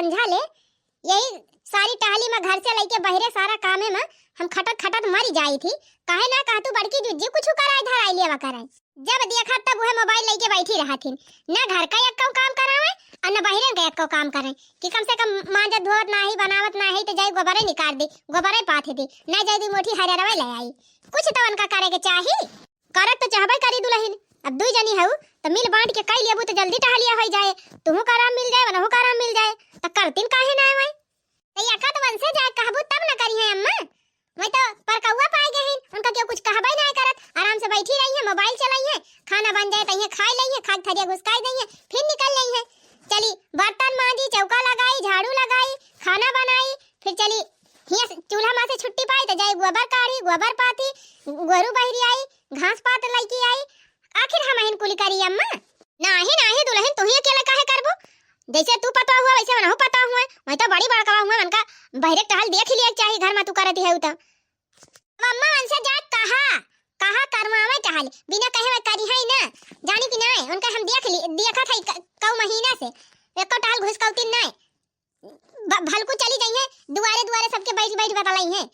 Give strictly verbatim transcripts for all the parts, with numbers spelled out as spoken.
समझा ले, यही सारी टहली में घर से लइके बहिरे सारा कामे में हम खटत खटत मरी जाई थी। काहे ना कहा तू बड़की जिज्जी कुछ कराए धराए लेवा करे। जब देखा तब वह मोबाइल लइके बैठी रहथिन, ना घर का एक्को काम करावे और ना बहिरन का एक्को काम करे कि कम से कम मांजत धोवत नाही, बनावत नाही तो जाई गोबरे निकाल दे, गोबरे पाथे दे, ना जाई दू मोठी हरियरवे ले आई। कुछ तो उनका करे के चाही। करत तो चाहबे करी दुलहिन, अब दुई जनी हऊ तो मिल बांट के कई लेबू तो जल्दी टहलिया होई जाए, तुहू का आराम मिल जाए, वनहू का आराम मिल जाए, तो करतिन काहे ना आवे? तो यका तो वनसे जाए कहबू तब न करी है अम्मा। वही तो परकौआ पाए गए हैं, उनका क्यों कुछ कहबे ना करत, आराम से बैठी रही है, मोबाइल चलाई है, खाना बन जाए तो ये खाई लई है, खा के थरिया घुसकाई दई है, फिर निकल लई है। चली बर्तन मांजी, चौका लगाई, झाड़ू लगाई, खाना बनाई, फिर चली हियां से चूल्हा माँ से छुट्टी पाई तो जाई गोबर काढ़ी, गोबर पाथी, गोरू बहरी आई, घास पात लइके आई। आखिर हम अहिन कुली करी अम्मा? नाही नाही दुलहिन, तू ही अकेले काहे करबू? जैसे तू पतोह हुआ वैसे वनहु पतोह हुआ, वही तो बड़ी बड़कवा हुआ, उनका बहिरे टहल देख ही लिया चाही घर में तू करती है तो। अब अम्मा उनसे जा कहा, कहा करवावे टहल, बिना कहे वह करी है ना, जानी कि नाय, उनका हम देख ली, देखत है क-, कऊ महीना से, एको टहल घुसकौती नाय। भ-, भलकू चली जाई है, दुआरे दुआरे सबके बैठ बैठ बतलाई है।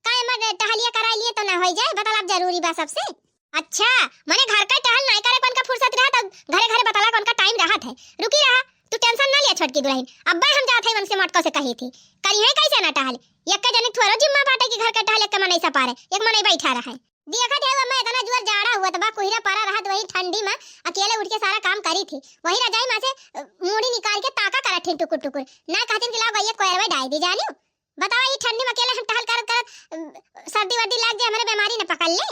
का एमर टहलिया कराई लिए तो ना होई जाए, बतलाब जरूरी बा सबसे। अच्छा, मने घर का टहल नाय करे कौन का फुर्सत रहा, तब घरे घरे बतला कौन का टाइम रहत है। रुकी रहा, तू टेंशन ना लिया छोटकी दुलहिन, अब्बे हम जात है उनसे मोटको से कही थी, करी है कैसे ना टहल, एक के जने थोरो जिम्मा बाटे कि घर का टहल एक के मनई सा पारे, एक मनई बैठा रहे। देखत है अम्मा, इतना जोर जाड़ा हुआ त बा, कुहिरा पड़ा रहत वही ठंडी में अकेले उठ के सारा काम करी थी, वही रजाई में से अ, मूड़ी निकाल के ताका करत थी टुकुर टुकुर, ना कहतीन कि लाओ गइया कोयरवे डाल दी जानियो। बतावा, ई ठंडी में अकेले हम टहल करत करत, अम, सर्दी वर्दी लाग जाए, हमरे बीमारी न पकड़ ले।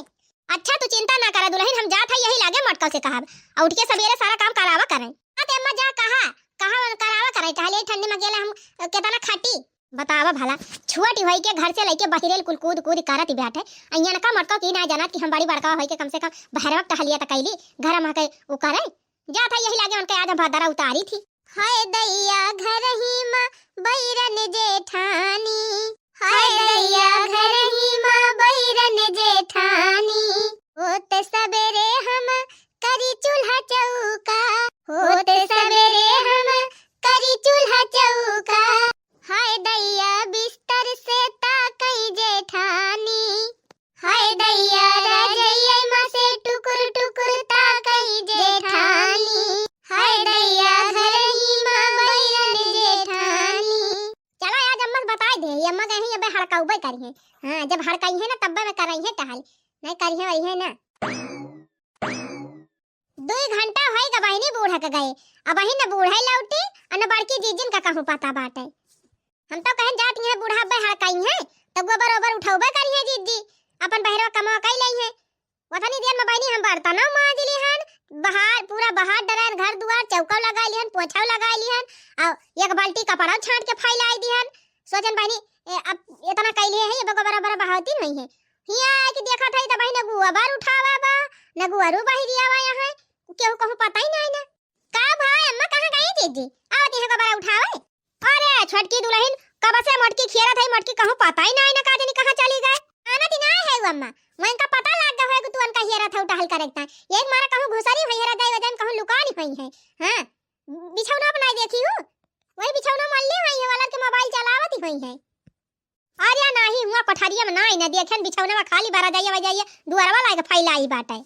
अच्छा, तू चिंता ना करा दुलहिन, हम जात है यही लागे मोटकव से कहब, और उठ के सबेरे सारा काम करावा करें। हाँ, ते अम्मा जा कहा, कहा करावा करें, टहले ठंडी में अकेले हम, अ, केतना खटी। बतावा भला, छोटी होई के घर से लइके बहिरेल कुल कूद कूद करत बैठे, अइयन का मोटकव की ना जानत कि हम बड़ी बड़का होई के कम से कम बहरवा टहलिया त कैली, घर में के उ करे। जात है यही लागे उनके आज हम भदरा उतारी थी। हाय दैया घरही मा बैरन जेठानी, हाय दैया घरही मा बैरन जेठानी। होत सबेरे हम करी चूल्हा चौका, होत सबेरे हम करी चूल्हा चौका। हाय दैया बिस्तर से ताकई जेठानी, हाय दैया रजैया मा से टुकुर टुकुर ताकई जेठानी, हाय दैया घरही मा बैरन जेठानी। चला आज अम्मा से बताई दे, ये अम्मा कहीं अबे हड़काउबे करी है। हाँ, जब हड़काई है ना तब्बे में करई है टहल, नहीं करी है वही है ना। दुई घंटा होई ग बहिनी बूढ़ा के गए, अबहिन न बूढ़ा लौटी, अ न बड़की जीजिन का कहूँ पता बाटे। हम तो कहन जात हैं बूढ़ा अब्बे हड़काई हैं, तो गोबर ओबर उठौबे करी हैं जीजी, अपन बहरवा कमवा कई लई हैं। ओतनी देर में बहिनी हम बर्तनों मांज लिहन, बहार, पूरा बहार डरायन, घर दुआर चौका लगा लिहन, पोछा लगा लिहन, और एक बाल्टी कपड़ा छांट के फैलाई दिहन। सोचन बहिनी, ए, अब इतना कैले है, ये बड़ा बड़ा बहावती नहीं है। हिया आके देखत है त बहिन, न गोबर उठावा बा, न गोरू बहरिया बा यहाँ, केहू कहूँ पता ही नहीं ना। का भाई, अम्मा कहाँ गई जीजी? आवत यहाँ गोबर उठावे। अरे छोटकी दुलहिन, कब से मोटकी खियरत है, मोटकी कहूँ पता ही नहीं ना, का जानी कहाँ चली गए। आना ती ना है वो अम्मा, मैं इनका पता लग गया है कि तू उनका हियरत है, टहल करे ता। एक मारा कहूँ घुसरी हुई है, रजाई वजाई में कहूँ लुकानी हुई है। हाँ, बिछौना बनाए देखी हूँ, वही बिछौना मल्ली हुई है, वाला के मोबाइल चलावत ही हुई है। अरे नाही, हुआ कोठरिया में नाही ना देखेन, बिछौना में खाली बारा जाइए, वह जाइए, दुआरवा लाग फैलाई बाटे।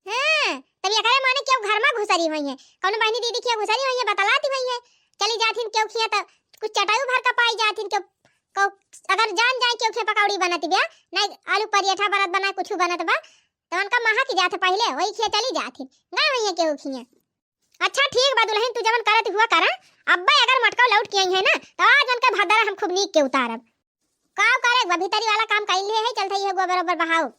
हाँ, तब एकरे माने केहू घर में घुसरी हुई है, कौनो बहिनी दीदी केहू घुसरी हुई है, बतलाती हुई है, चली जाथिन केहू खिया त कुछ चटाई भर का पाई जाथिन, केहू, केहू अगर जान जाए केहू खिया पकौड़ी बनत बा, नहीं आलू पराठा बनत बा, नहीं कुछ बनत बा, तो उनका महा की जात पहले वही खिया चली जाथिन, गए हुई है केहू खिया। अच्छा ठीक बा दुलहिन, तू जवन करत हुआ करा। अब्बे अगर मोटकव लौट के आई है ना, तो आज उनके भदरा हम खूब नीक के उतारब। का करे बा, भीतरी वाला काम कइल है, चलत है ये गोबर ओबर बहाओ।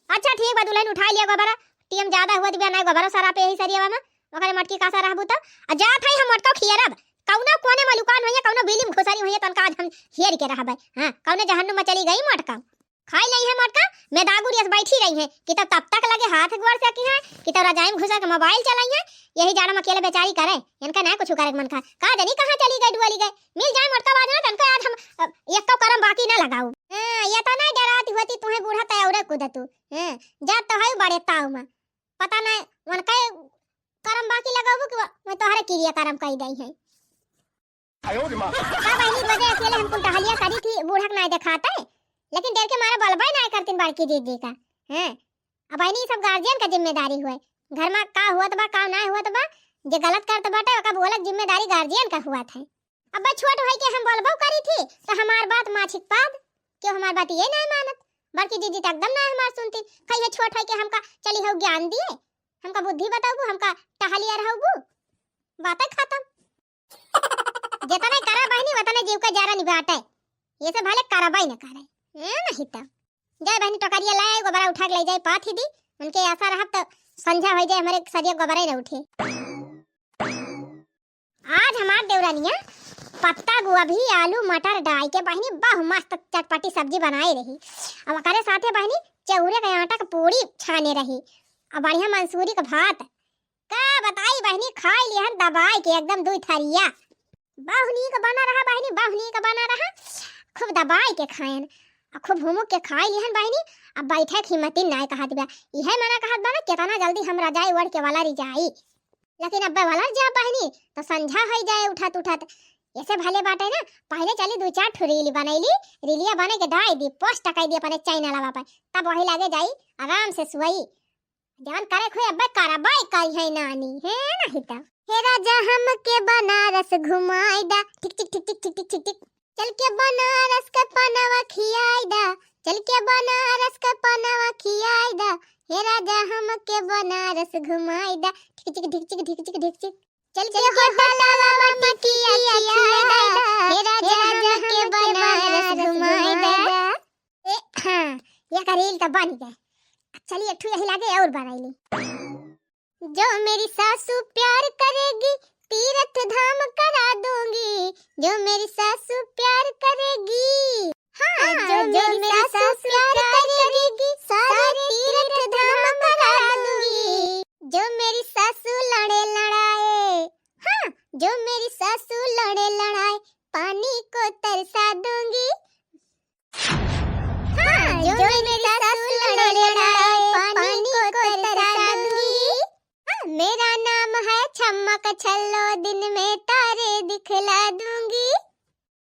अच्छा ठीक बा दुलहिन, उठा लिया गोबर, टीएम ज्यादा हुआ दिव्या ना गोबर सारा पे यही सरिया में, ओकरे मोटकी का सा रहबू तो। आ जात है हम मोटकव खियरब, कौनो कोने में लुकान हुई है, कौनो बिली में घुसरी हुई है, तो उनका आज हम हियर के रहबे। हाँ, कौने जहन्नुम में चली गई मोटकव। खाई लई है मोटका, मेदागुर यस बैठी रही है कि तब तब तक लगे हाथ गोड़ से की है कि तब रजाई में घुसा के मोबाइल चलाई है। यही जाड़ा में अकेले बेचारी करे, इनका ना कुछ करे के मन का। का जानी कहाँ चली गई, डुअली गई। मिल जाए मोटका बाजना, तनको आज हम, अ, एक तो करम बाकी ना लगाऊ। हाँ, ये तो ना डराती होती तुम्हें बूढ़ा तय और कूद तू। हाँ, जा तो है बड़े ताऊ में। पता नहीं उनका करम बाकी लगाऊ कि वो, मैं तोहरे किरिया करम कही गई है। का बहिनी, रोजे अकेले हम कुल टहलिया करी थी, बूढ़क नाय देखाते, लेकिन डर के मारे बोलबे नाय करतीन बड़की दीदी का। हैं, अब बहिनी, ई सब गार्जियन का जिम्मेदारी हुए, घर में का हुअत बा, का नाय हुअत बा, जे गलत करत बाटे, ओका बोलक जिम्मेदारी गार्जियन का हुअत है। अब छोट होई के हम बोलबो करी थी, तो हमार बात माछिक पाद, क्यों हमार बात ये नाय मानत, बड़की दीदी तो एकदम नाय हमार सुनती, कहिए छोट होई के हमका चली हो ज्ञान दिए, हमका बुद्धि बताबू, हमका टहलिया रहबू, बातें खत्म। जितने करा बहिनी, उतने जीव का जारा निबाटे। ये से भले करबई न करे। ए, नहीं तो। जाए बहिनी, टोकरिया लाए, गोबरा उठा के ले जाए, पाथी दी। उनके आशा रहब तो संझा हो जाए, हमारे सरिया गोबरा ही न उठे। आज हमार देवरानिया पत्ता गोभी, आलू, मटर डाल के बहिनी, बहु मस्त चटपटी सब्जी बनाए रही। अब ओकरे साथे बहिनी, चौरे के आटा के पूड़ी छाने रही। अब बढ़िया मंसूरी के भात। का बताई बहिनी, खाई लिहन दबाई के एकदम दुई थरिया। बहु नीक बना रहा बहिनी, बहु नीक बना रहा। खूब दबाई के खायन, आ खूब हुमुक के खाई लिहन बहिनी। अब बैठे के हिम्मत ही नाय कहत बा। इहे मना कहत बा ना, केतना जल्दी हम रजाई ओढ़ के वाला रिजाई। लेकिन अब्बे वाला जा बहिनी, तो संझा होई जाए उठत उठत। ऐसे भले बाटे ना, पहले चली दुई चार ठो रील बनैली, रीलिया बने के डाई दी, पोस्ट कर दी अपने चैनलवा पर, तब वही लागे जाई, आराम से सोई। जवन करे खोए अब्बे करबे करी है नानी, है नहीं तो। हे राजा हमके बनारस घुमाई दा, ठिक ठिक ठिक ठिक ठिक ठिक ठिक ठिक। चल के बनारस के पनवा खियाई दा, चल के बनारस के पनवा खियाई दा। हे राजा हमके बनारस घुमाई दा, ठिक ठिक ठिक ठिक ठिक ठिक ठिक ठिक। चल के होटलवा में टिकिया खियाई दा, हे राजा हमके बनारस घुमाई दा। ए, हाँ, ये का रील तो बन गए। चलिए, एक ठो यही लागे और बनाई ली। जो मेरी सासू प्यार करेगी, तीरथ धाम करा दूंगी। जो मेरी सासू प्यार करेगी, हाँ, हाँ, जो जो मेरी मेरी सासू सासू प्यार प्यार करेगी, करेगी, सारे सारे तीरथ तीरथ धाम धाम करा करा दूंगी। जो मेरी सासू लड़े लड़ाए, हाँ, जो मेरी सासू लड़े लड़ाए, पानी को तरसा दूंगी। हाँ, जो मेरी सासू लड़े लड़ाए, पानी को तरसा दूंगी। हाँ, मेरा नाम है छमक छल्लो, दिन में तारे दिखला दूंगी।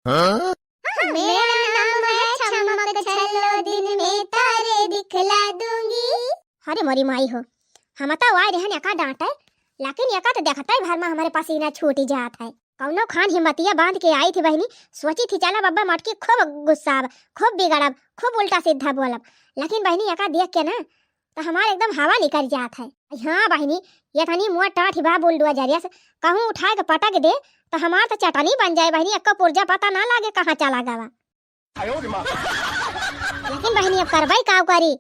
हाँ? हाँ, मेरा नाम है छमक छल्लो, दिन में तारे दिखला दूंगी। अरे मोरी माई हो, हम तो आए रहन एका डांटे, लेकिन एका तो देखते भर में हमारे पसीना छूटी जात है। कौनो खान हिम्मतिया बांध के आई थी बहिनी, सोची थी चला बब्बा मटकी खूब गुस्साब, खूब बिगड़ब, खूब उल्टा सीधा बोलब, लेकिन बहिनी एका देख के ना तो हमार एकदम हवा निकल जात है। हाँ बहिनी, ये तनी मुआ टाठ बा बुलडोजरिया से, कहूँ उठाए के पटक दे तो हमार तो चटनी बन जाए बहिनी, एक्को पुर्जा पता ना लागे कहाँ चला गवा। लेकिन बहिनी अब करबई का करी,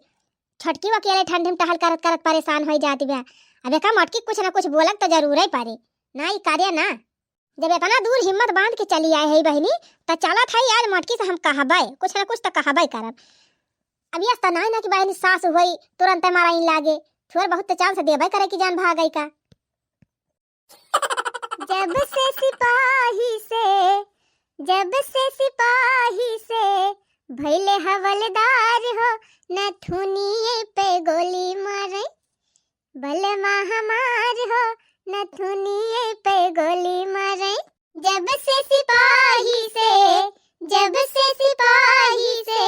छोटकी अकेले ठंडी में टहल करत करत परेशान हो जाती बा। अब एका मटकी कुछ ना कुछ बोलक तो जरूर ही पड़े, ना ई करे ना। जब इतना दूर हिम्मत बांध के चली आए है बहिनी, त चलत है आज मटकी से हम कहबे, कुछ ना कुछ तो कहबे करब। अब यस तो नहीं ना कि बहिनी सास होई तुरंत मारा इन लागे, थोड़ बहुत तो चांस देबे करे कि जान भागई का। जब से सिपाही से, जब से सिपाही से भइले हवलदार हो, नथुनिये पे गोली मारे। बलमा हमार हो, नथुनिये पे गोली मारे। जब से सिपाही से, जब से सिपाही से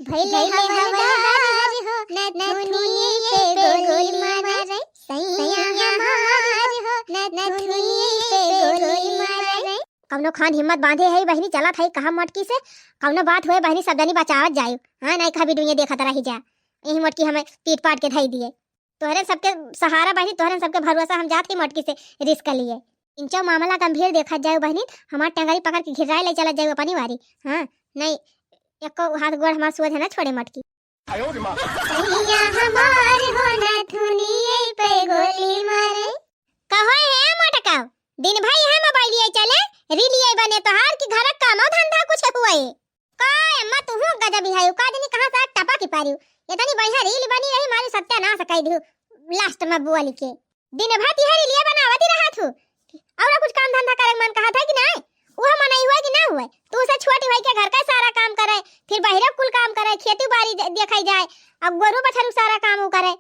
भइले हवलदार हो, नथुनिये पे गोली मारे। सैया हमार हो, नथुनिये पे गोली मारे। कौनो खान हिम्मत बांधे है बहिनी, चलत है कहा मटकी से, कौनो बात हुए बहिनी, सब जनी बचावत जाए। हाँ, नहीं कहा वीडियो देखत रही जा, यही मटकी हमें पीट पाट के धई दिए। तोहरे सबके सहारा बहिनी, तोहरे सबके भरोसा हम जात ही मटकी से रिस्क लिए। इंचो मामला गंभीर देखत जाए बहिनी, हमार टंगरी पकड़ के घिराए ले चलत जाए अपनी वारी। हाँ, नहीं, एको हाथ गोड़ हमार सोझ है ना छोड़े मटकी। सैया हमार हो नथुनिये पे गोली मारे। कहो हे मोटका, दिन भर यह मोबाइल ये चले, रील ये बने तोहार कि घर का कामो धंधा कुछ हुए? का अम्मा, तुहू गजब ही है, का जनी कहाँ से टपक ही पारियो। इतनी बढ़िया रील बनी रही, मारी सत्यानाश कर दियो लास्ट में बोल के। दिन भर तिहरी लिए बनावत ही रहत हूँ, और कुछ काम धंधा करे के मन कहत है कि नहीं? वह मन ही हुआ कि ना हुए? तू से छोटी भाई के घर का सारा काम करे, फिर बहिरे कुल काम करे, खेती बाड़ी दे-, देखई जाए, अब गोरू बछरू सारा काम उ करे,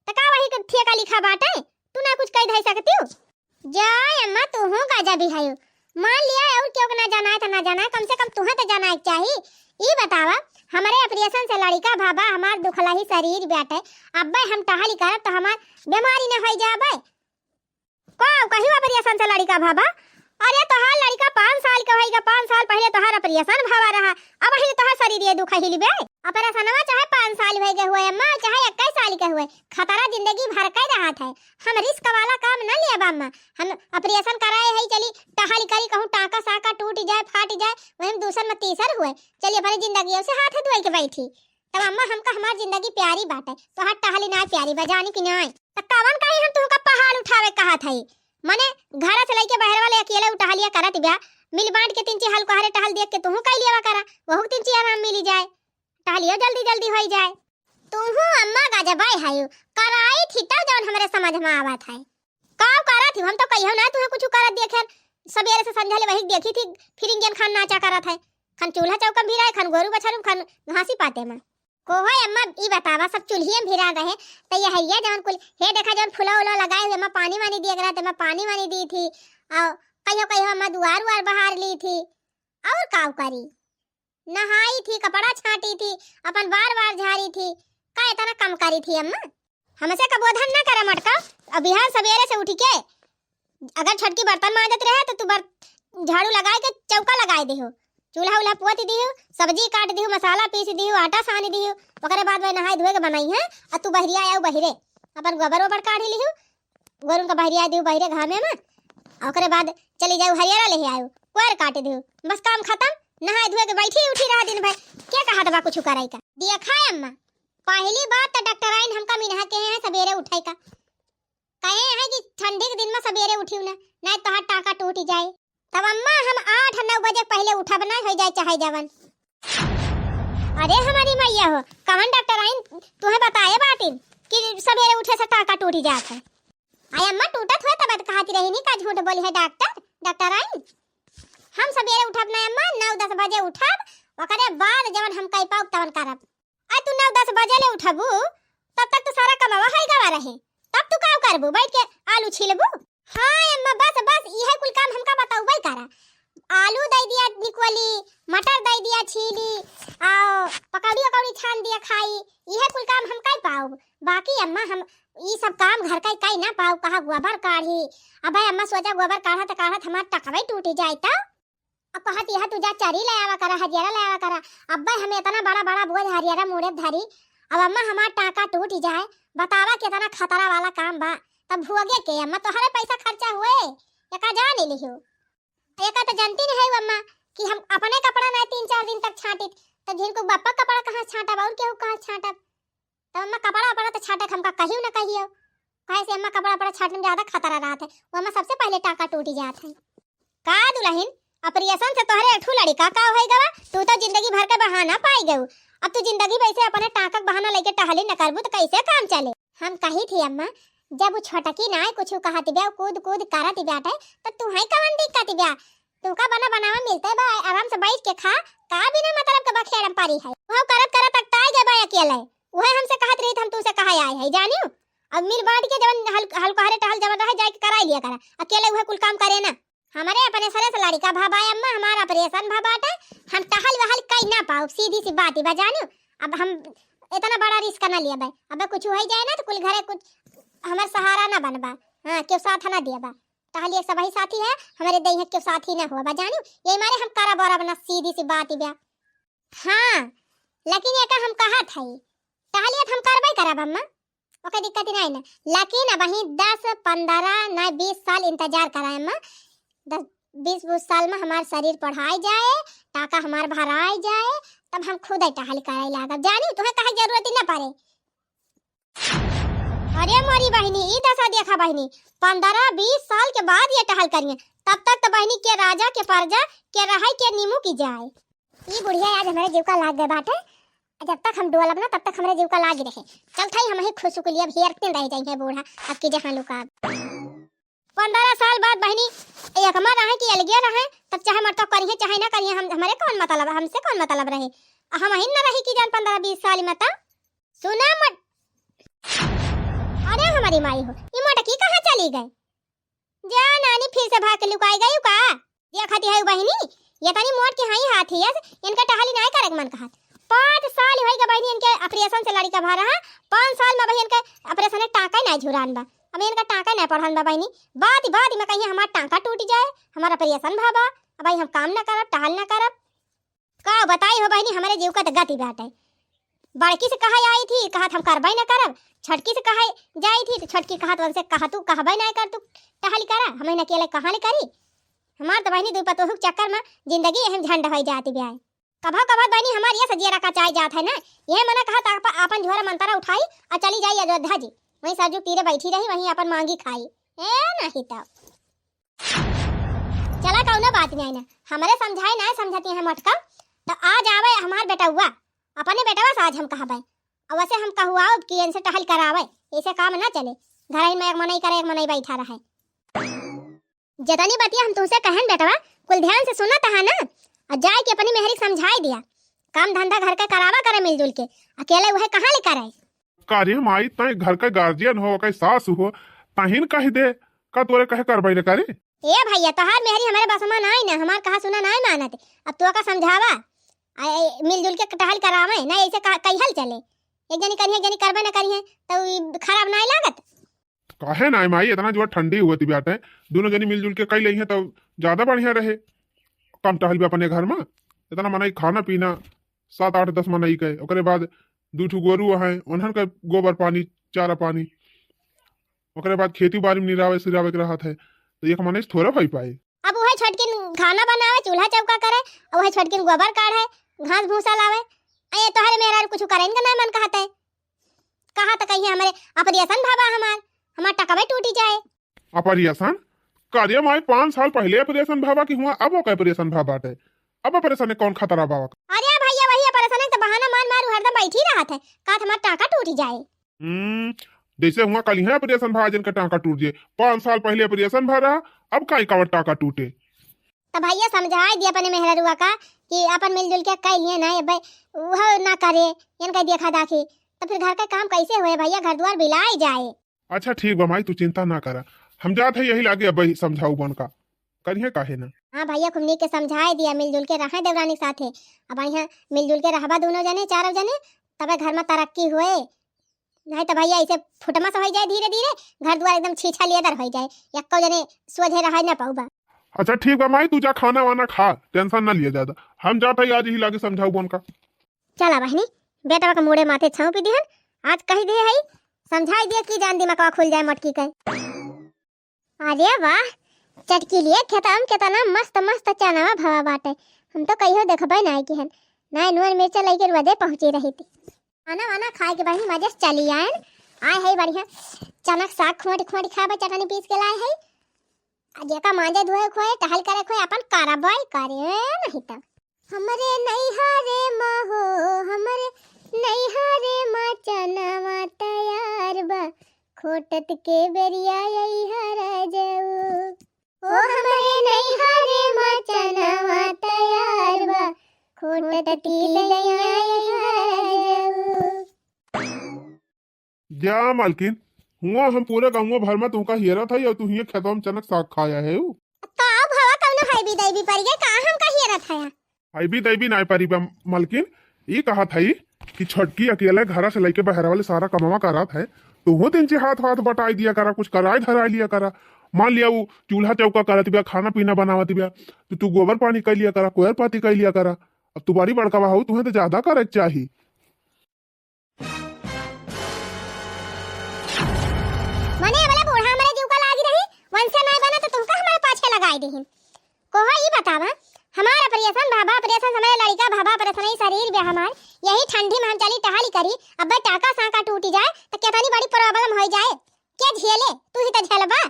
तो का वही के ठेका लिखा बाटे? तू ना कुछ कह धई सकती हूँ? जाए अम्मा, तू हूँ गजब ही है। मान लिया और केहू के ना जनाए त ना जनाए, कम से कम तुहें त जनाए के चाही। ई बतावा, हमरे operation से लड़िका भवा, हमार दुखलही शरीर बाटे, अब्बे हम टहली करब त हमार बीमारी न होइ जाबे। का कही operation से लड़िका भवा? अरे तोहार लड़िका पाँच साल के होइगा, पाँच साल पहिले तोहार operation भवा रहा, अबहिन तोहार शरीर ये दुखहिल बे। Operationवा चाहे पाँच साल होइगे हुए अम्मा, चाहे इक्कीस साल के हुए, खतरा जिंदगी भर के रहत है। हम risk वाला काम न लेब अम्मा। हम operation कराए है, चली टहल करी, कहूँ टाँका साका टूट जाए, फाट जाए, वही में दूसर में तीसर हुए, चली अपनी जिंदगी से हाथ धोए के बैठी। तब अम्मा हमका हमार जिंदगी प्यारी बाटे, तोहार टहली नाय प्यारी बा, जानी कि नाय? त कवन कही हम तुहका पहाड़ उठावे कहत हई? मने घर से लइके बहरवा ले अकेले उ टहलिया करत ब्या, मिल बांट के तीन चार हल कोहरे टहल देख के तुहू कई लेवा करा, वहू के तीन चार आराम मिली जाए, टहलियो जल्दी जल्दी होई जाए। तुहू अम्मा गजबाई हयू, कराई थी तब जवन हमरे समझ में आवत है। का करत ही? हम तो कहियो ना तुहे कुछ करत देखेन। सबेरे से संझा ले वही देखी थी, फिर इंजन खान नाचा करत है। खन चूल्हा चौका में भिराए, खन गोरू बछरू, खन घासी पाते में। कोहो अम्मा, ई बतावा, सब चूल्हिए में भिरा रहे, त ये हरिया जवन कुल, हे देखा जवन फुला उला लगाए हुए, अम्मा पानी वानी दिए के रहते, अम्मा पानी वानी दी थी, और कहियो कहियो अम्मा दुआर उआर बहार ली थी, और काव करी? नहाई थी, कपड़ा छांटी थी, अपन बार बार झारी थी, का इतना कम करी थी अम्मा? हमसे का बोधन ना करा मटका। अब बिहान सबेरे से उठ के अगर छोटकी बर्तन मांजत रहे तो तू बर-, झाड़ू लगाए के चौका लगाए दिहो, चूल्हा उल्हा पोत दिहो, सब्जी काट दिहो, मसाला पीस दिहो, आटा सान दिहो, ओकरे बाद में नहाए धोए के बनाई है। आ तू बहरिया आऊ बहिरे, अपन गोबर ओबर काढ़ी लिहो, गोरुन का बहरिया दिहो बहिरे घामे में, आ ओकरे बाद चली जाऊ हरियरा ले आऊ, कोयर काट दिहो, बस काम खत्म। नहाए धोए के बैठी उठी रहा दिन भर, के कहत बा कुछ करे का? देखा अम्मा, पहली बात तो डॉक्टराइन हमका मिनहा के हैं सबेरे उठे का, कहे हैं कि ठंडी के दिन में सबेरे उठियो ना, नहीं तो तोहार टाँका टूट जाए। तब अम्मा हम आठ नौ बजे पहले उठब ना, हो जाए चाहे जवन। अरे हमारी मैया हो, कवन डॉक्टराइन तुहे बताए बाटिन कि सबेरे उठे से टाँका टूट जात है? अरे अम्मा, टूटत हुए तब कहती रही नहीं का झूठ बोली है डॉक्टर, डॉक्टराइन? हम सबेरे उठब ना अम्मा, नौ दस बजे उठब, ओकरे बाद जवन हम कह पाउब तवन करब। आ तू नौ दस बजे ले उठबू, तब तक तो सारा कमवा है गवा रहे, तब तू का करबू? बैठ के आलू छीलबू? हाँ अम्मा, बस बस, इहे कुल काम हमका बतौबे करा। आलू दे दिया निकोली, मटर दे दिया छीली, आ पकौड़ी उकौड़ी छान दिया खाई, इहे कुल काम हम कर पाउब। बाकी अम्मा, हम ई सब काम घर का कई ना पाउब, कहा गोबर काढ़ी। अबे अम्मा, सोचा गोबर काढ़त काढ़त हमार टकवे टूट जाए तो। अब कहत यह तू जा चरी ले आवा करा, हरियरा ले आवा करा। अब्बे हमें इतना बड़ा बड़ा बोझ हरियरा मुड़े धरी, अब अम्मा हमार टाँका टूट जाए, बतावा कितना खतरा वाला काम बा। तब भोगे के अम्मा, तोहरे पैसा खर्चा हुए, एका जान लिहो। एका तो जानती नहीं है अम्मा कि हम अपने कपड़ा ना तीन चार दिन तक छाटित, तो जिनको बप्पा कपड़ा कहाँ छाटब और केहू कहाँ छाटब? तब अम्मा कपड़ा वपड़ा तो छाटे के हमका कहियो ना कहियो, कहे से अम्मा कपड़ा वपड़ा छाटने में ज्यादा खतरा रहत है, वो अम्मा सबसे पहले टाँका टूट जात है। का दुलहिन, operation से तोहरे अठू लड़िका का होई गवा? तू तो जिंदगी भर के बहाना पाई गऊ। अब तू जिंदगी भर से अपने टाँका के बहाना लेके टहली न करबू तो कैसे काम चले? हम कही थी अम्मा, जब वो छोटकी नाय कुछ कहत ब्या, कूद कूद करत बाटे, तो तू है कवन दिक्कत ब्या? तुमका बना बनावा मिलते बा, आराम से बैठ के खा, का बिना मतलब के बखेड़म पारी है? वह करत करत अकताई गए बा अकेले। वह हमसे कहत रही, हम तुमसे कहा आए है, जानियो? अब मिल बांट के जवन हल, हल कोहरे टहल जवन रहे, जाके कराई लिया करा। अकेले वह कुल काम करे ना। हमारे अपने सरे से लड़िका भा बाय अम्मा, हमारा operation भा बाटे, हम टहल वहल कई ना पाउब, सीधी सी बात ही बा, जानियो? अब हम इतना बड़ा risk ना लिया बा। अब कुछ हो जाए ना तो कुल घरे कुछ हमार सहारा ना बनबा। हाँ, क्यों साथ ना दिया बा। टहलिए सबही साथी है, हमारे दई है क्यों साथी ना हुआ बा, जानियो? यही मारे हम करब और अपना सीधी सी बात ही बा। हाँ, लेकिन ये का हम कहत हई, टहलिए तो हम करबे करब अम्मा, ओके दिक्कत ही नहीं ना। लेकिन अबही दस, पन्द्रह, ना बीस साल इंतजार कराए अम्मा। दस, बीस, बीस साल में हमार शरीर पढ़ाई जाए, टाका हमार भराई जाए, तब हम खुद ही टहल कराए लागब। जानी, तुम्हें कहे जरूरत ही ना पड़े। अरे मोरी बहिनी, ई दशा देखा बहिनी, पन्द्रह बीस साल के बाद ये टहल करिए, तब तक तो बहिनी के राजा के प्रजा के रहे के नीमू की जाए। ई बुढ़िया आज हमरे जीव का लाग गए बाटे, जब तक हम डोलब ना तब तक हमरे जीव का लाग रहे। चल थाई हम ही खुश कुलिया भी एक दिन रह जाइए बूढ़ा, अब की जहाँ लुकाब। पन्द्रह साल बाद बहिनी एक में रहे कि अलगे रहे, तब चाहे मर्दवा करिए चाहे ना करिए, हम, हमारे कौन मतलब, हमसे कौन मतलब रहे? हम ही न रही कि जान पन्द्रह बीस साल में तब। सुना मट-, अरे हमारी माई हो, ये मोटकी कहाँ चली गए? जा नानी, फिर से भाग के लुकाई गई का? देखत हई बहिनी, ये तनी मोट के हई हाथी, यस, इनका टहली नाय करे के मन कहत। पाँच साल होई गा बहिनी, इनके operation से लड़िका भा रहा, पाँच साल में बहिनी इनके operation के टाँका ही नाय झुरान बा। अब इनका टाँका नाय पढ़न बा बहिनी, बात बात में कहीं हमार टाँका टूट जाए, हमार operation भा बा, अब भाई हम काम ना करब, टहल ना करब। का बताई हो बहिनी, हमरे जीव का त गति बाटे। बड़की से कहा आई थी, कहत हम करबे ना करब, छोटकी से कहा जाई थी तो छोटकी कहत उनसे कहा तू कहबे ना कर, तू टहल करा, हम अकेले कहाँ ले करी। हमार तो बहिनी दुई पतोहू के चक्कर में जिंदगी एहम झंड होई जात बिया। कभो कभो बहिनी हमार ये सजिया रखा चाहे जात है ना, ये मना कहत आप, आपन झोरा मंतरा उठाई और चली जाई अयोध्या जी, वहीं सरजू तीरे बैठी रही, वहीं अपन मांगी खाई। ए नहीं तो चला कौनो बात नहीं ना, हमरे समझाए ना समझती है मोटका, तो आज आवे हमार बेटउआ, अपने बेटवा से आज हम कहबे। और वैसे हम कहुआओ कि इनसे टहल करावे, ऐसे काम ना चले। घर ही में एक मनई करे, एक मनई बैठा रहे। जतनी बतिया हम तुमसे कहन बेटवा, कुल ध्यान से सुनत है ना, और जाए के अपनी मेहरी के समझाई दिया। काम धंधा घर का करावा करे मिलजुल के, अकेले वह कहाँ ले करे? का रे माई, तैं घर के गार्जियन हो, ओके सास हो, तहिन कह दे, का तोरे कहे करबे न करे? ए भैया, तोहार मेहरी हमारे बस में नाई ना, हमार कहा सुना नाई मानत। अब तो का समझावा, आ, ए, मिलजुल के टहल करावे ना, ऐसे का, कई हल चले। एक जनी करिहे, एक जनी करबे ना करिहे, तो ई खराब नाई लागत? काहे नाई माई, इतना जो ठंडी हुआ थी बाटे, दोनों जनी मिलजुल के कई लेइहे तो ज्यादा बढ़िया रहे। कम टहल भी अपने घर में, इतना मनई खाना पीना, सात आठ दस मनई के, ओकरे बाद दू ठो गोरू हैं, उन्हन के गोबर पानी, चारा पानी, ओकरे बाद खेती बाड़ी में निरावे सिरावे के रहत है, तो एक मनई से थोड़े होई पाए। अब वह छोटकिन खाना बनावे, चूल्हा चौका करे, और वह छोटकिन गोबर काढ़े, घास भूसा लावे, आ ये तोहरे मेहरारू कुछ करे इनका ना मन कहत है। कहा तो कहिए हमरे operation भवा हमार, हमार टकवे टूटी जाए। Operation? का रे माई, पाँच साल पहले operation भवा कि हुआ अब ओका operation भवा बाटे? अब operation में कौन खतरा बावा? अरे भैया, वही operation के तो बहाना मार मार उ हरदम बैठी रहत है, का हमार टाका टूट जाए। हम्म, जैसे हुआ कल ही operation भवा जिनका टाका टूट जाए, पाँच साल पहले operation भवा रहा, अब काई कावर टाका टूटे? तो भैया समझाई दिया अपने मेहररुआ का कि अपन मिलजुल के कह लिए ना, अब वह ना करे, इनका देखा दाखी, तो फिर घर का काम कैसे होए भैया, घर द्वार बिलाए जाए। अच्छा ठीक बा माई, तू चिंता ना करा, हम जात है यही लागे अब समझाऊ बन का, करिए काहे ना। हाँ भैया, खूब नीक के समझाए दिया, मिलजुल के रहे देवरानी के साथे। अब यहाँ मिलजुल के रहबा दोनों जने, चारों जने, तबे घर में तरक्की होए। नहीं तो भैया ऐसे फुटमस हो जाए धीरे धीरे, घर द्वार एकदम छीछा लेदर हो जाए, यक्को जने सोझे रहे ना पाऊबा। अच्छा ठीक बा माई, तू जा खाना वाना खा, tension ना लिया ज्यादा, हम जात है आज यही लागे समझाऊ बन का। चला बहिनी, बेटवा के मूड़े माथे छौंपी दिहन, आज कही दिए हई, समझाई दिए कि जान दिमागवा खुल जाए मटकी के। अरे वाह, चटकीलिए खेतवा में केतना मस्त मस्त चनवा भवा बाटे, हम तो कहियो देखबे नाई किहन, नाई नून मिर्चा लइके रोजे पहुँची रही थी। खाना वाना खाए के बहिनी मजे से चली आयन, आए है बढ़िया चनक साग खोंट खोंट खाबे, चटनी पीस के लाए है, आ जेका मांजे धोए खोए, टहल करे खोए, अपन करबई करे, नहीं त। हमरे नैहरे मा हो, हमरे नैहरे मा चनवा तैयार बा, खोटत के बेरिया अइहा राजऊ। ओ हमरे नैहरे मा चनवा तैयार बा, खोटत के बेरिया अइहा राजऊ। जा मालकिन, हुआ हम पूरे गाँव भर में तुमका हेरत हई और तू हियाँ खेतवा में चनक साग खाया है उ। का भवा कौनो हाईबी दाईबी पड़ गए का हमका हेरत हया? हाईबी दाईबी नाय पड़ी बा मालकिन, ई कहत हई कि छोटकी अकेले घरा से लइके बहरा वाले सारा कमवा करत है, तू दिन से हाथ हाथ बटाई दिया करा, कुछ कराई धराई लिया करा। मान लिया उ चूल्हा चौका करत बिया, खाना पीना बनावत बिया, तो तू गोबर पानी कर लिया करा, कोयर पाती कर लिया करा। अब तू बड़ी बड़का बा हो, तुहें तो ज्यादा करे के चाही। मने वाला बूढ़ा हमरे जीव का लागी रही, वंशे नाय बना तो तुमका हमारे पाछे लगाई देहिन। कोहो ई बतावा, हमार operation भाभा, operation समय लड़का भाभा, operation ही शरीर बे हमार, यही ठंडी में हम चली टहली करी, अब्बे टाका सांका टूटी जाए तो केतनी बड़ी problem होई जाए। के झेले? तू ही तो झेलबा,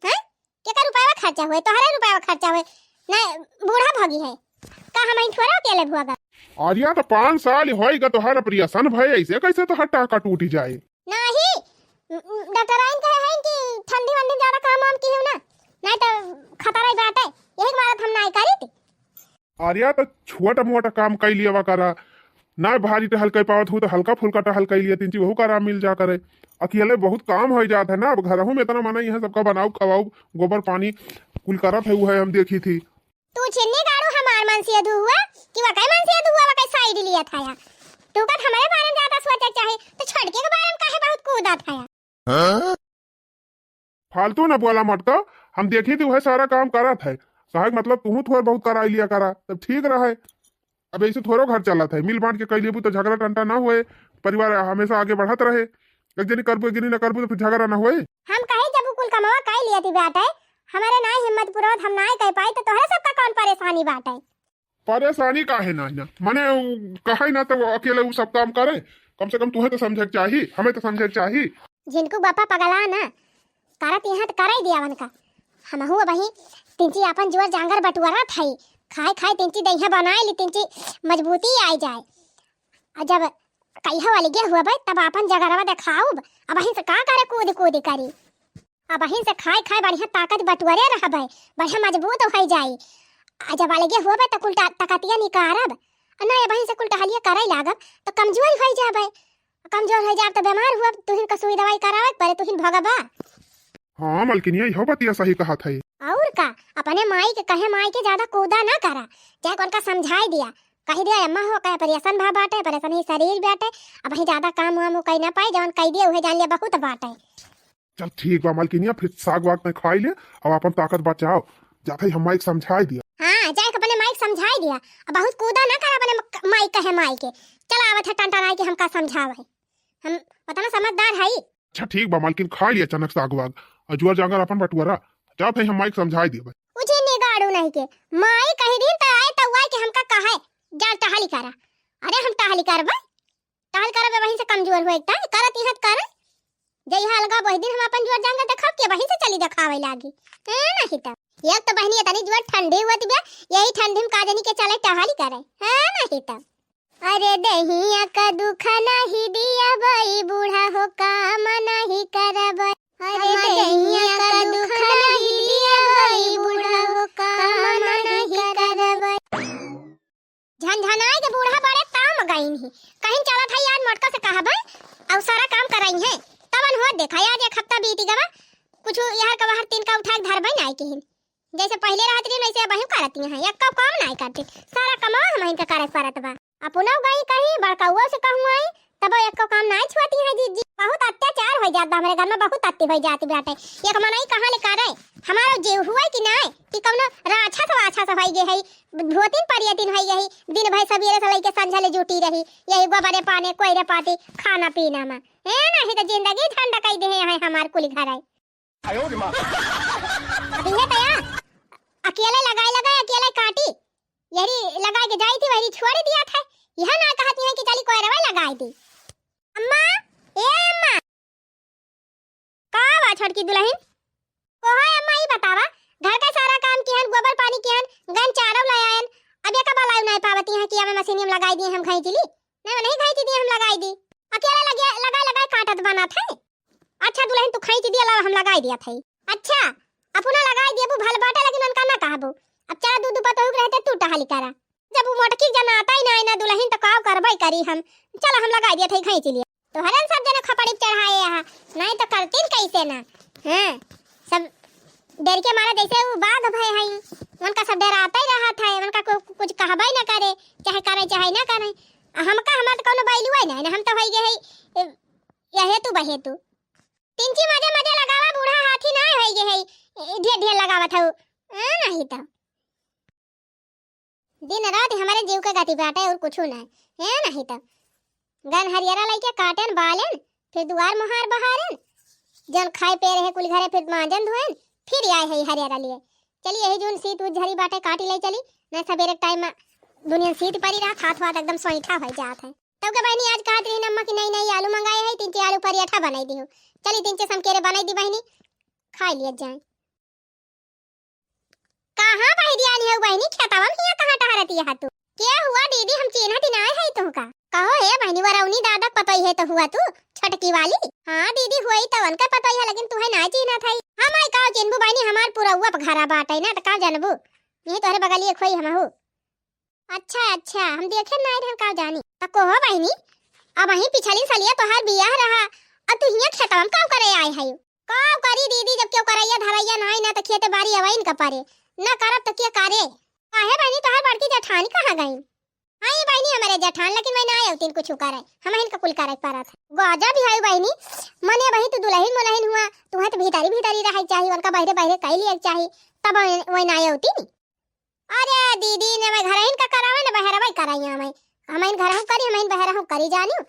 हैं? केकर रुपया खर्चा हुए? तोहरे रुपया खर्चा हुए, ना बूढ़ा भगी है, का हम ही थोड़ा अकेले भोगा? अरे तो पाँच साल होई गा तोहर operation भय, ऐसे कैसे तोहर टाका टूटी जाए? नाही, डॉक्टराइन कहे हैं कि ठंडी वंडी ज्यादा काम वाम की हो ना, नहीं तो खतरा ही बात है, यही के मारत हम ना करी थी। अरे तो छोटा मोटा काम कई लिया करा, ना भारी टहल कर पावत हो तो हल्का फुल्का टहल कर लिया, तीन चीज वहू का आराम मिल जा करे। अकेले बहुत काम हो जात है ना, अब घरहू में इतना मना यहाँ सबका बनाऊ खवाऊ, गोबर पानी कुल करत है, वो है हम देखी थी। तू सेधु हुआ कि वकै मन सेधु हुआ, वकै side लिया था या। तू का हमरे बारे में ज्यादा सोचे चाहे, तो छोटके के बारे में काहे बहुत कूदा था या? हाँ? फालतू न बोला मटका, हम देखी थी वह सारा काम करत है। कहे के मतलब तू थोड़ा बहुत कराई लिया करा, तब ठीक रहे। अब ऐसे थोड़ो घर चलत है, मिल बांट के कई लेबू तो झगड़ा टंटा ना होए, परिवार हमेशा आगे बढ़त रहे। एक जनी करबू, एक जनी ना करबू तो फिर झगड़ा ना होए। हम कहे जब उ कुल कमवा कई लिया थी बाटे, हमारे नाई हिम्मत पुरोत, हम नाई कह पाई तो तोहरे सबका कौन परेशानी बाटे? परेशानी काहे ना, ना? मने उ कहे ना तो अकेले उ सब काम करे, कम से कम तुहे तो समझे के चाही, हमें तो समझे के चाही। झिनकू बापा पगला ना, करत यहाँ तो करे दिया उनका। हमहू अबही तिनची आपन जोर जांगर बटुअरत हई, खाए खाए तिनची दहिया बनाए ली, तिनची मजबूती आई जाए। और जब कहिया अलगे हुआ भाई तब आपन जगरवा देखाउब, अबही से का करे कूद कूद करी। अबही से खाए खाए बढ़िया ताकत बटुअरे रहबे, बढ़िया मजबूत होइ जाई। आ जब अलगे होबे त कुल टा-, ताकतिया निकारब। आ ना अबही से कुल टहलिया करे लागब त कमजोर होइ जाबे। कमजोर होइ जाब त बीमार हुआ, तुहिन का सुई दवाई करावे के परे, तुहिन भोगबा। हाँ मलकिनिया, इहो बतिया सही कहत है। और का, अपने माई के कहे माई के ज्यादा कूदा ना करा, चाहे उनका समझाई दिया, कही दिया अम्मा हो कहे ऑपरेशन भा बाटे, ऑपरेशन ही शरीर बाटे, अबही ज्यादा काम वाम उ कही ना पाई, जवन कही दिया उहे जान लिया बहुत बाटे। चल ठीक बा मलकिनिया, फिर साग वाग में खाई ले, अब आपन ताकत बचाओ। जात हई हम माई के समझाई दिया। हाँ, जाए के अपने माई के समझाई दिया। अब बहुत कूदा ना कर अपने म-, माई कहे माई के। चल आवत है टनटनाई के हमका समझावे। हम उतना समझदार हई। अच्छा ठीक बा मलकिन, खाई लिया अचानक साग वाग। और जुआर जांगर आपन बटुअरा। जात हई हम माई के समझाई दिया। उजे निगाड़ू नहीं के। माई कही दिन त आए त आए के हमका कहे, "जा टहली करा।" अरे हम टहली करबे? टहल करबे वहीं से कमजोर हुए, तय करत इहाँ करे। जइहा अलगा वही दिन हम अपन जोर जांगर देखाब के वहीं से चली देखावे लागी। ए, नहीं त। एक तो बहिनी इतनी जोर ठंडी हुआ बा, यही ठंडी में का जनी के चले टहल करे। हाँ, नहीं त। अरे दहिया का दुख नहीं दिया बई बूढ़ा हो काम नहीं करब। अरे दहिया का दुख नहीं दिया बई बूढ़ा हो काम नहीं करब। झनझनाए के बूढ़ा बड़े ताम गइन ही। कहीं चलत है यार मोटका से कहबे, अउ सारा काम करइहैं। तवन होत देखा, आज एक हफ्ता बीती गवा, कुछ यार का बाहर तीन का उठा के धरबे नाई किहिन। जैसे पहिले रहत रही, वैसे अबहिं करती हैं, एक्को काम नाई करती। सारा कमवा हमहिन के करे के परत बा। अपनो गई कहीं, बड़कउओ से कहूँ आई, तब एक्को काम नाई छुअती हैं जीजी। बहुत अत्याचार होइ जात बा हमरे घर में, बहुत अति होइ जात बाटे। एक मनई कहाँ ले करे, हमारो जीव हुए कि नाई, कि कौनो राक्षस वाक्षस होइ गए है, भूतिन परियतिन होइ गए है, दिन भर सबेरे से लइके संझा ले जुटी रही, यही गोबरे पाने, कोयरे पाती, खाना पीना में। ए, नहीं तो जिंदगी झंड कई दे है हमार कुल घर है। अब इहे तया, अकेले लगाए लगाए, अकेले काटी, यही लगाए के जाई थी, वही छोड़ दिया था। यह ना कहती है कि चली कोयरवा लगाए दी। अम्मा, ए अम्मा, का बा छोटकी दुलहिन? कोहो अम्मा, ई बतावा, घर का सारा काम किहन, गोबर पानी किहन, गन चारो ले आयन, अब ये का बलाई नहीं पावती हैं कि हमें मशीन में लगाई दिए, हम घाई चिली? नहीं, नहीं घाई चिली, हम लगाई दी। अकेला लगे, लगाए, लगाए काटत बनत है। अच्छा दुलहिन, तू घाई चिली, लावा, हम लगाई दिया था। अच्छा, अपना लगाई दिए, वो भल बाटे, लेकिन उनका ना कहबो। अब चला, दू दू पतोहू के रहते तू टहली करा। जब वो मोटकी जनाता ही ना, ना दुलहिन, तो का करबे करी हम। चला, हम लगाई दिया था घाई चिली। तोहरन सब जने खपड़ी चढ़ाए यहाँ, नहीं तो करतीन कैसे ना। हाँ, सब डर के मारे जैसे वो बाघ भय हई, उनका सब डराते रहत है, उनका को, कुछ कहबे ना करे, चाहे करे चाहे ना करे। आ हमका, हमार तो कौनो बैलुए नहीं ना, हम तो होई गए है, ए, यहे तू बहे तू। तिनची मजे मजे लगावा, बूढ़ा हाथी ना होई गए है, ए, ढेर ढेर लगावत हऊ। हाँ, नहीं तो। दिन रात हमरे जीव के गति बाटे और कुछु ना। है नहीं तो। गन हरियरा लइके काटेन, बालेन, फिर दुआर मोहार बहारेन। जन खाए पे रहे कुल घरे, फिर मांजन धोएन, फिर आए है हरियरा लिए। चली यही जून सीत उत झरी बाटे, काटी ले चली, ना सबेरे टाइम में दुनिया सीत परी रहा, हाथ वाथ एकदम सोईठा हो जात है। तब के बहनी आज कहत रही अम्मा कि नहीं, नहीं, आलू मंगाए है, तीन चार आलू पराठा बनाई दी हो। चली तीन चार समकेरे बनाई दी बहनी, खाई लिया जाए। कहाँ बहिरियानी हो बहिनी, खेतवा में हियाँ कहाँ टहरती है तू? के हुआ दीदी, हम चिन्हत ही नाय है तुहका। कहो हे बहिनी, वरौनी दादा के पतोई है तो हुआ तू, छोटकी वाली? हाँ दीदी, हुई तो उनका पतोई है, लेकिन तुहे नाय चिन्हत है। हम आई का चिन्हबू बहिनी, हमार पुरौआ पे घरा बाटे ना, तो का जानबू? यही तोहरे बगलिए खोई हमहू। अच्छा, अच्छा, हम देखे नाय रहन, का जानी। त कहो बहिनी, अबहीं पिछली सलिया तोहार बियाह रहा, अब तू हियाँ खेतवा में का करे आए है? का करी दीदी, जब केहू करैया धरैया नाय ना, त खेते बारी अवैन का परे, ना करब त के करे? काहे बहिनी, तोहार बड़की जेठानी कहाँ गईं? हाँ ये बहिनी, हमरे जेठान लेकिन वही ना आए तीन कुछ करे, हमहिन का कुल करे परत है। गजब ही है बहिनी, मने वही तू दुलहिन मुलहिन हुआ, तुहे तो भीतरी भीतरी रहे के चाही, उनका बहरे बहरे कई लिए के चाही, तब वही, वही ना आए तीन। अरे दीदी, ने मैं घरहिन का करावे, ने बहरवा कराई हमें, हमहिन घरहू करी, हमहिन बहरहू करी जानियो।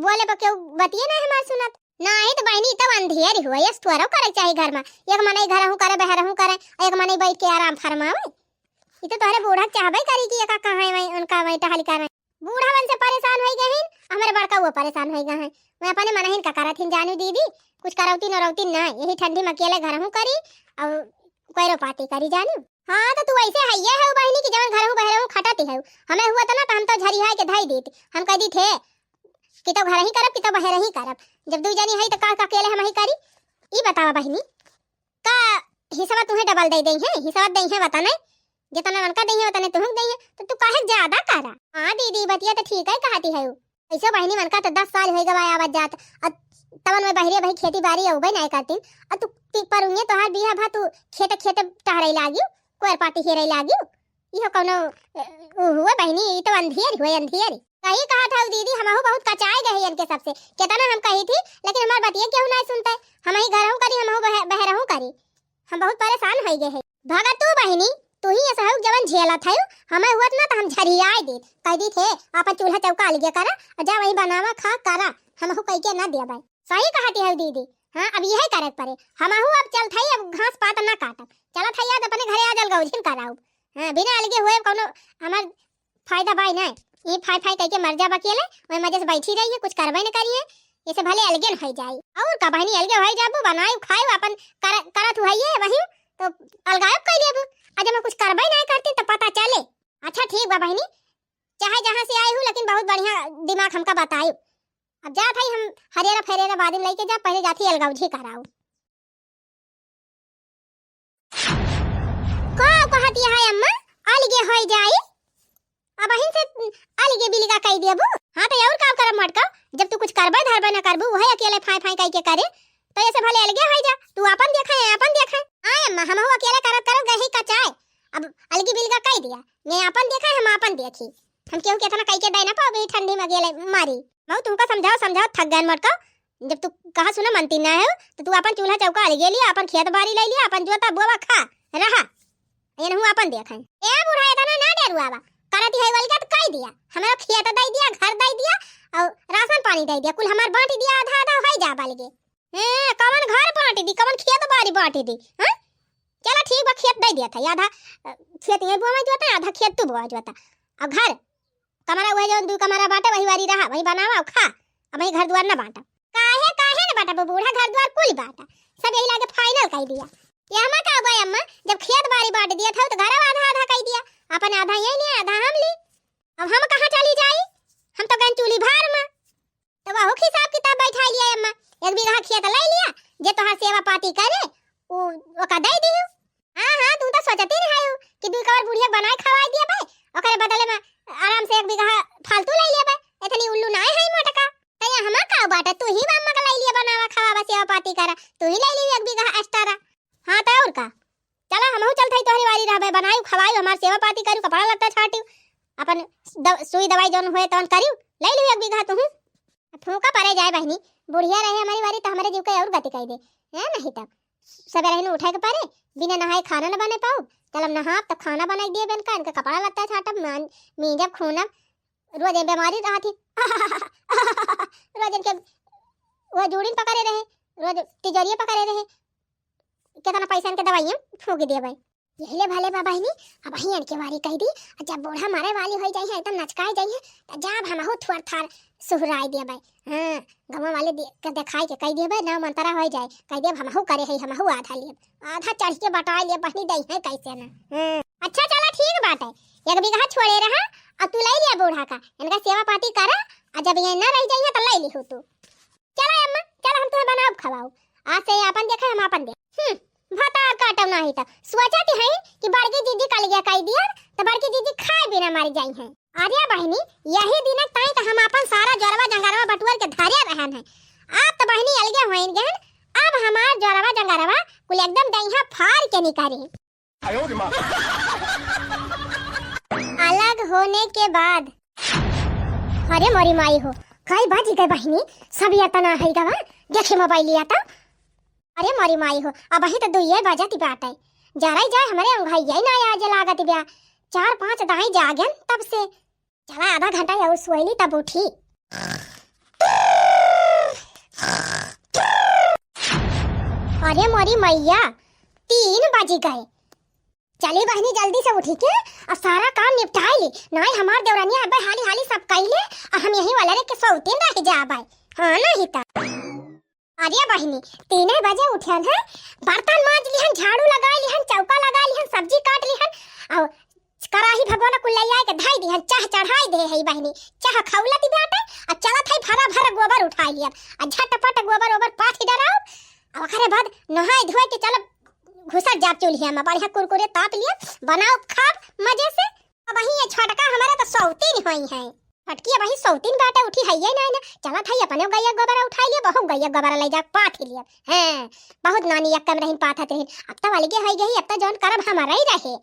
बोले बा केहू बतिये ना हमार सुनत। नाही तो बहिनी, ई तो अंधेर हुआ, यस तोरो करे के चाही घर में। एक मनई घरहू करे, बहरहू करे, एक मनई बैठ के आराम फरमावे। ई तो तोहरे बूढ़ा के चाहबे करी कि एका कहाँ है, वहीं उनका वहीं टहल करे। बूढ़ा मन से परेशान होई गए हैं, हमरे बड़का वो परेशान होई गए हैं। मैं अपने मनहिन का करत हिन जानू दीदी, कुछ करौती नरौती ना, यही ठंडी में अकेले घरहू करी और कोयरो पाती करी जानू। हाँ, तो तू ऐसे हइये हउ बहिनी कि जवन घरहू बहरहू खटत ही हउ। हमें हुआ त ना, तो हम तो झरिहाय के धई देत। हम कह दी थे कि तो घरही करब कि तो बहरही करब। जब दुई जनी हई तो का, का अकेले हम ही करी? ई बतावा बहिनी, का हिसवा तुहे डबल दे देई है? हिसवा देई है बता नहीं, जितना उनका देई है उतने तुहक देई है, तो तू काहे ज्यादा करा? हाँ दीदी, बतिया तो ठीक है कहती है। ऐसे बहिनी मन का तो दस साल होई गवा आवत जात, अ तवन में बहरे बही खेती बारी अउबे नाय करतीन, अ तू पी-, परुंगे तोहार बियाह भा तू खेत खेत टहरई लागियो, कोयर पाती हेरई लागियो, इहो कौनो, अ, उ हुए बहिनी, ई तो अंधियर हुए, अंधियर। सही कहत हऊ दीदी, हमहू बहुत कचाए गए इनके सबसे, केतना हम कही थी, लेकिन हमार बतिये केहू नाय सुनते, हमही घरहू करी, हमहू बह-, बहरहू करी। हम बहुत परेशान होई गए हैं। भगा तू बहिनी, तू ही ऐसा हऊ जवन झेलत हऊ, हमें हुअत ना तो हम झरियाए देत। कह दी थे, आपन चूल्हा चौका अलगे करा, और जा वही बनावा खा करा, हमहू कह के ना देबै। सही कहती हऊ दीदी, हाँ अब यही करे के परे, हमहू अब चलत हई, अब घास पात ना काटब, चलत हई आज अपने घरे आज अलगौझिन कराउब। हाँ बिना अलगे हुए कौनो हमार फायदा बाई ना, ये फाई फाई कह के मर जाब अकेले, वही मजे से बैठी रही है, कुछ करबे न करी है, ऐसे भले अलगे न हो जाई। और का बहिनी, अलगे हो जाबू, बनाई खाई अपन कर, करत हुआ ये वही तो अलगायब कर लेबू। आज हम कुछ करबे नहीं करती तो पता चले। अच्छा ठीक बा बहिनी, चाहे जहाँ से आई हूँ लेकिन बहुत बढ़िया दिमाग हमका बताई। अब जात हई हम हरेरा फेरेरा बादिन लेके जा, पहले जाती अलगौझी कराऊ। का कहती है अम्मा, अलगे होई जाई? अबहिन से अलगे बिलगा कई देबू? हाँ तो और का करब मोटका, जब तू कुछ करबे धरबे न करबू, वही अकेले फाई फाई कई के करे, तो ऐसे भले अलगे होई जा, तू अपन देखे, अपन देखे। आय अम्मा, हमहू अकेले करत करत गही कचाए, अब अलगे बिलगा कई दिया, मैं अपन देखे, हम अपन देखी, हम केहू के इतना कई के दे ना पाओ, ठंडी में गेले मारी। मऊ तुमका समझाओ समझाओ थक गए मोटका, जब तू कहा सुना मनती ना है, तो तू अपन चूल्हा चौका अलगे लिया, अपन खेत बारी ले लिया, अपन जोता बोवा खा रहा। ये नहु अपन देख है। ए बूढ़ा, इतना ना डरुआवा। करती है वाली का तो कह दिया, हमारा खेत दे दिया, घर दे दिया और राशन पानी दे दिया, कुल हमार बांट दिया, आधा आधा हो जा बाल के। ए, कवन घर बांट दी, कवन खेत बारी बांट दी, हाँ? चला ठीक बा, खेत दे दिया था आधा, अ, खेत ये बोवा जोता, आधा खेत तू बोवा जोता। और घर कमरा वही जौन दू कमरा बाटे, वही वारी रहा, वही बनावा और खा, अब वही घर दुआर ना बांटा। काहे, काहे ना बांटा, वो बूढ़ा घर दुआर कुल बांटा, सब यही लागे final कर दिया। ये हमा का बा अम्मा, जब खेत बारी बांट दिया था तो घर आधा आधा कर दिया, अपन आधा यही लिया, आधा हम ली। अब हम कहाँ चली जाई? हम तो गन चूल्ही भार में। तो वहू के हिसाब किताब बैठा लिया अम्मा, एक बीघा खेत ले लिया, जे तोहार सेवा पाती करे, उ ओका दे दियो। हाँ, हाँ, तू तो सोचती नहीं है कि दू कवर बुढ़िया बनाए खवाए दिया बे, ओकरे बदले में आराम से एक बीघा फालतू ले लिया बे, इतनी उल्लू ना है मोटका। तो ये हमार का बाटे, तू ही अम्मा का ले लिया बनावा खवावा सेवा पाती करा, तू ही ले लियो एक बीघा extra। हाँ तो और का, चला हमहू चलत हई तोहरी वारी रहबे, बनाई खवाई, हमार सेवा पाती करू, कपड़ा लत्ता छाटी, अपन द-, सुई दवाई जौन होए तौन करू, ले लियो एक बीघा तुहू। अब फूका परे जाए बहिनी, बुढ़िया रहे हमारी वारी तो हमारे जीव के और गति कह दे, है नहीं तब सबेरे ही उठे के परे, बिना नहाए खाना न बने पाऊ, चल अब नहाब तो खाना बनाई दिए बेन का, इनका कपड़ा लत्ता छाटब, मान-, मीजब खूनब, रोज ये बीमारी रहती, रोज इनके वो जूड़िन पकड़े रहे, रोज तिजोरिया पकड़े रहे, कितना पैसा इनके दवाइयाँ फूंक दिए भाई। यही ले भले बा बहिनी, अब ही इनके वारी कह दी, और जब बूढ़ा मरे वाली हो जाई है, एकदम नचकाए जाई है, तो जब हमहू थोड़ थार सुहराए दिए भाई। हाँ, गाँव वाले दे-, के दिखाई के कह दिए भाई, नाव मंतरा हो जाए, कह दिए हमहू करे है, हमहू आधा लिए, आधा चढ़ के बटाए लिए बहिनी, दई है कैसे ना। हाँ। अच्छा चला ठीक बात है, एक बीघा छोड़े रहा, और तू ले लिया बूढ़ा का, इनका सेवा पाती करा, और जब ये ना रह जाइए तो ले ली हो तू। चला अम्मा, चला हम तुम्हें बनाओ खवाओ। आज से अपन देखे, हम अपन देख। हम्म, भतार काटो नाही त। सोचत है कि बड़की जीजी कल गया कह दिया, तो बड़की जीजी खाए बिना मारी जाई हैं। अरे बहिनी, यही दिन ताई तो हम अपन सारा जोरवा जंगरवा बटुअर के धरे रहन है। आप तो बहिनी अलगे होइन गहन, अब हमार जोरवा जंगरवा कुल एकदम दहिया फाड़ के निकारी। आयो रे माँ। अलग होने के बाद। अरे मोरी माई हो, कई बाजी गए बहिनी, सब ये तना है गवा, देखे मोबाइल लिया तो। अरे मोरी माई हो, अबहीं तो दुइये बजत बाटे, जराई जाए हमरे अंघैया ही ना आज लागत ब्या, चार पाँच दाई जागेन तब से। चला आधा घंटा और सोइली तब उठी। अरे मोरी मैया, तीन बजी गए। चली बहिनी जल्दी से उठी के और सारा काम निपटाई ली, नाई हमार देवरानिया अबे हाली हाली सब कई ले और हम यहीं वाला रे के सौतीन रह जाबे। हाँ नहीं ता। अरे बहिनी, तीने बजे उठियन है, बर्तन माज लिहन, झाड़ू लगा लिहन, चौका लगा लिहन, सब्जी काट लिहन, और कराही भगोना कुल ले आए के धई दिहन, चाह चढ़ाई दे है बहिनी, चाह खौलत बाटे, आ चलत है भरा भरा गोबर उठाई लियन, आ झटपट गोबर ओबर पाथी डराओ, आ ओकरे बाद नहाए धोए के चलब घुसर जाब चूल्हिया में, बढ़िया कुरकुरे ताप लियन, बनाओ खाब मजे से। अबहीं ये छोटका हमारा तो सौतीन होई है। छोटकी अबहीं सौतीन बाटे, उठी हइये नाई ना। चलत हई अपने गइया गोबरा उठाई लिए, बहु गइया गोबरा ले जा पाथी लिए। हैं, बहुत नानी यक्कम रहिन पाथत रहिन। अब तो अलगे होई गई, अब तो जौन करब हमारा ही रहे।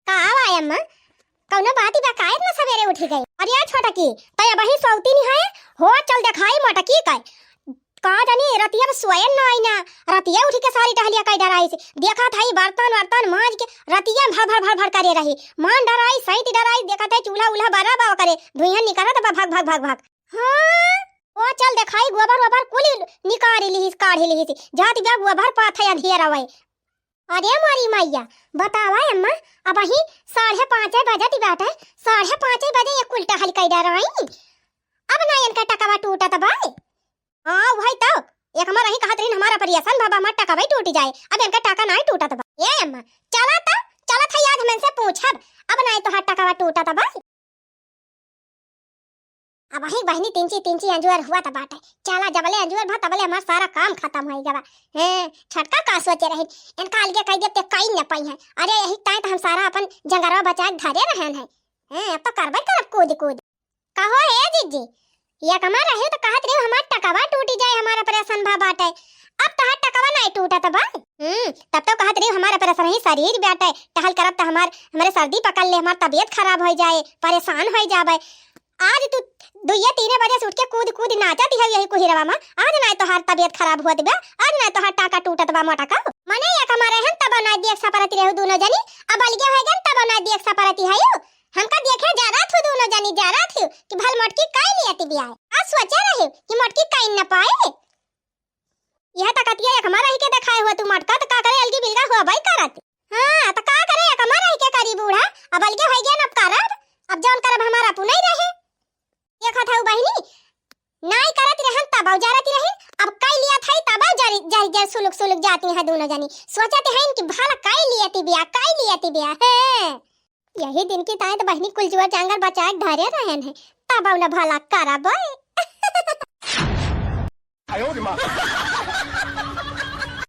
का आवा अम्मा? कौनो बात ही बा, काहे इतना सवेरे उठी गई? अरे छोटकी, तै अबहीं सौतीन है? हो चल देखाई मोटकी का। का जानी, रतिया में सोयन ना आई ना, रतिया उठी के सारी टहलिया कई डराइस। देखत हई बर्तन वर्तन माज के रतिया में भर भर भर भर करे रही। मान डराई, सैंत डराई, देखत है चूल्हा उल्हा बरा बा करे, धुइयां निकलत बा भग भग भग भग। हाँ, ओ चल देखाई गोबर ओबर कुल निकारी लिहिस, काढ़ी लिहिस। जात बिया गोबर पाथ है अंधियर आवै। अरे मोरी मैया, बतावा अम्मा, अबहीं साढ़े पाँचे बजत बाटे, साढ़े पाँचे बजे ये कुल टहल कई डराई। अब ना इनका टकवा टूटत बा। हाँ, वही तो। एक हमार अही कहत रहिन, हमार operation भवा, हमार टकवा ही टूट जाए। अब इनका टका नाई टूटत बा। ए अम्मा, चला त, चलत है आज हम इनसे पूछब। अब नाई तोहार टकवा टूटत बा। अबहीं बहिनी तिनची तिनची अंजुअर हुआ त बाटे। चला जबले अंजुअर भा तबले हमार सारा काम खतम होई गवा। हैं, छोटका का सोचे रहिन, इनका अलगे कई देब ते कई न पाई है। अरे यही ताई त हम सारा अपन जंगरवा बचा के धरे रहन है। हैं, अब तो करबे करब कूद कूद। कहो ए जीजी, ये कमा रहे तो कहत रहे हमार टकवा टूटी जाए, हमार operation भा बाटे। अब तहार टकवा नाई टूटत बा। हम्म, तब तो कहत रहे हमार operation ही शरीर बाटे, टहल करब त हमार, हमरे सर्दी पकड़ ले, हमार तबीयत खराब होई जाए, परेशान होई जाबे। आज तू दुइये तीने बजे से उठ के कूद कूद नाचत है यही कुहिरवा में, आज नाई तोहार तबीयत खराब होत बा, आज नाई तोहार टाका टूटत बा मोटका। मने ये कमा रहे हम तब नाई देख सपरती रहू दोनों जनी, अब अलगे हो गए तब नाई देख सपरती है। हमका देखे जरा थू दोनों जनी, जरा थू कि भल मोटकी काई लियत बिया। आज सोचे रहे कि मोटकी काई न पाए। यह त कतिया एक हमारा ही के देखाए हुआ तू मोटका, त का करे अलगी बिलगा हुआ बाई करत। हाँ, त का करे एक हमारा ही के करी बूढ़ा, अब अलगे होई गया न अब करब, अब जौन करब हमारा अपना ही रहे। देखत हऊ बहिनी, नाई करत रहन तब जरत रहिन, अब कई लियत है तब जरी, जरी, जरी सुलुक, सुलुक जाती हैं दोनों जनी। सोचत हैं कि भला कई लियत बिया, कई लियत बिया, हैं। यही दिन की ताई त बहिनी कुल जुआ जांगर बचाए के धरे रहन है, तब न भला करब।